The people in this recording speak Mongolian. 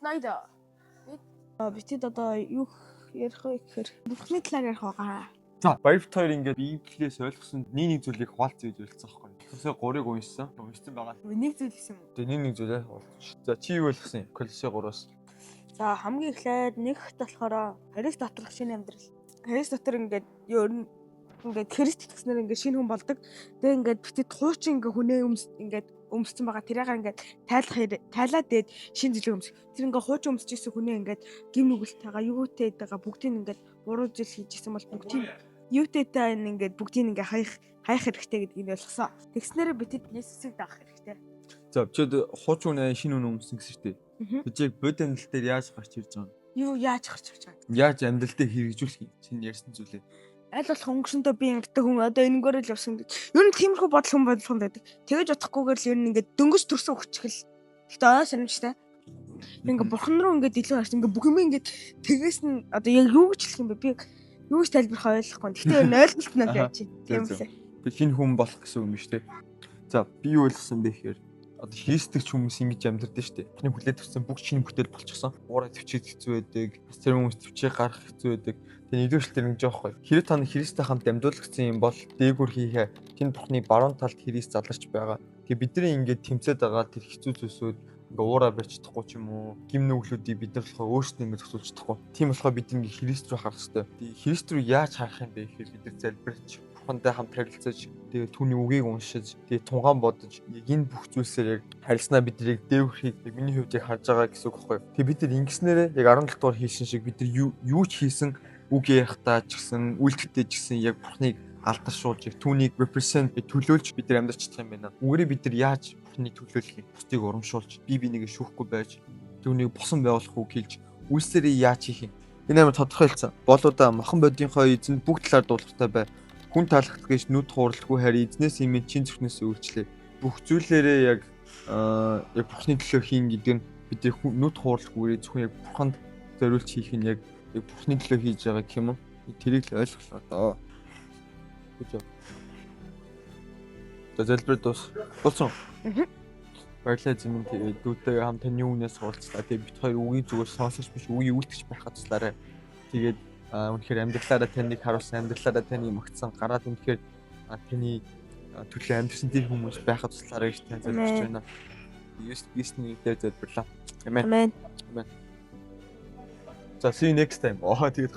Snyder. Битэд одоо юу ярих вэ гэхээр Бурхны талаар ярих байгаа. За, баяр бит хоёр ингээд Библиэс ойлгосон нэг нэг зүйлийг хуваалцъя гэж ойлцсон байхгүй. Колоссе 3-ыг уншсан. Уншсан байгаа. Нэг зүйл гэсэн юм. Тэгээ нэг нэг зүйлээ хуваалцчих. За, чи юу ойлгосон юм? Колоссе 3-аас. За, хамгийн эхлээд нэгт болохоор Христ доторх шинэ амьдрал. Христ дотор ингээд ер нь ингээд Христ итгэснээр ингээд шинэ хүн болдог. Тэгээ ингээд битэд хуучин ингээд хүнээ өмс ингээд өмссөн байгаа. Тэрийг ингээд тайлах тайлаад дээд шинэ зүйлийг өмсөх. Тэр ингээд хуучин өмсөж исэн хүнээ ингээд гим нүгэлтэйгээ юутэйгээ бүгдийг ингээд буруу зүйл хийж исэн бол бүгдийг юутэйтэй ингээд бүгдийг ингээд хаях хаях хэрэгтэй гэдгийг ойлгосон. Тэгснээрээ битэд Есүсийг дагах хэрэгтэй. За, чид хуучин үнэ шинэ үнэ өмсөн гэсэн шүү дээ. Бид яг бод амьдрал дээр яаж гарч ирж байгаа юм? Юу яаж гарч ирж байгаа юм? Яаж амьдрал дээр хэрэгжүүлэх юм? Чиний ярьсан зүйлээ. Аль болох өнгөрсөндөө би ингэдэг хүн одоо энэгээр л явсан гэж. Ер нь тиймэрхүү бодол хүн болгонд байдаг. Тэгэж бодохгүйгээр л ер нь ингээд дөнгөж төрсөн хүчгэл. Гэхдээ аа сонирмжтай. Ингээ бурхан руу ингээд илүү харсан. Ингээ бүх юм ингээд тэгээс нь одоо яг юу гэж хэлэх юм бэ? Би юу гэж тайлбарах ойлгохгүй. Гэхдээ ер нь ойлголт нь л яаж чинь. Тийм лээ. Би шинэ хүн болох гэсэн юм шүү дээ. За, би юу ойлгосон бэ гэхээр одоо хийстэгч хүмүүс ингэж амьдардаг шүү дээ. Бурхны хүлээд авсан бүх шинэ бүтээл болчихсон. Уураа төвчээд хэцүү байдаг. Бас зарим хүмүүс төвчээ гарах хэцүү байдаг. Тэгээ нэгдүгээр шил ингэж байгаа байхгүй. Хэрэг та нар Христтэй хамт амьдуулагдсан юм бол дээгүр хийхээ тэнд Бурхны баруун талд Христ заларч байгаа. Тэгээ бидний ингэж тэмцээд байгаа тэр хэцүү зүйлсүүд ингээ уураа барьж чадахгүй ч юм уу, гим нүглүүдийг бид нар болохоор өөрсдөө ингээ зохицуулж чадахгүй. Тийм болохоор бид ингээ Христ рүү харах хэрэгтэй. Тэгээ Христ рүү яаж харах юм бэ гэхээр бид нар залбирч, Бурхантай хамт харилцаж, тэгээ түүний үгийг уншиж, тэгээ тунгаан бодож, яг энэ бүх зүйлсээр яг харилцнаа бид нарыг дээврхийг яг миний хувьд яг харж байгаа гэсэн үг байхгүй. Тэгээ бид нар ингэснээрээ яг 17 дугаар хийсэн шиг бид нар юу ч хийсэн үг ярихдаа ч гэсэн, үйлдэхдээ ч гэсэн яг Бурхныг алдаршуулж, яг түүнийг represent төлөөлж бид нар амьдарч чадах юм байна. Үүгээрээ бид нар яаж Бурхныг төлөөлөх юм? Бусдыг урамшуулж, бие бинийгээ шүүхгүй байж, түүнийг босон байгуулах үг хэлж, үйлсээрээ яаж хийх юм? Энэ амар тодорхой хэлсэн. Болоудаа махан бодийнхоо эзэнд бүх талаар дуулууртай бай. Хүн таалагдах гэж нүд хууралгүй харин эзнээс имэн чин зүрхнээс үйлчлээ. Бүх зүйлээрээ яг яг Бурхны төлөө хийн гэдэг нь бид нүд хууралгүйгээр зөвхөн яг Бурханд зориулж хийх нь яг Бурхны төлөө хийж байгаа гэх юм уу? Тэрийг л ойлголоо доо. Гэж. За, залбир дуус. Болсон. Баярлалаа зэмэн, тэгээд дүүтэй хамт таны үнээс уулзлаа. Тэгээд бид хоёр үгийн зүгээр сонсогч биш, үгийн үйлдэгч байхад туслаарай. Тэгээд үнэхээр амьдралаараа таныг харуулсан, амьдралаараа таны магтсан, гараад үнэхээр таны төлөө амьдсан тэр хүмүүс байхад туслаарай гэж тань залбирч байна. Есүс Христосийн нэрээр залбирлаа. Амен. Амен. За, see you next time. Аа, тэгээд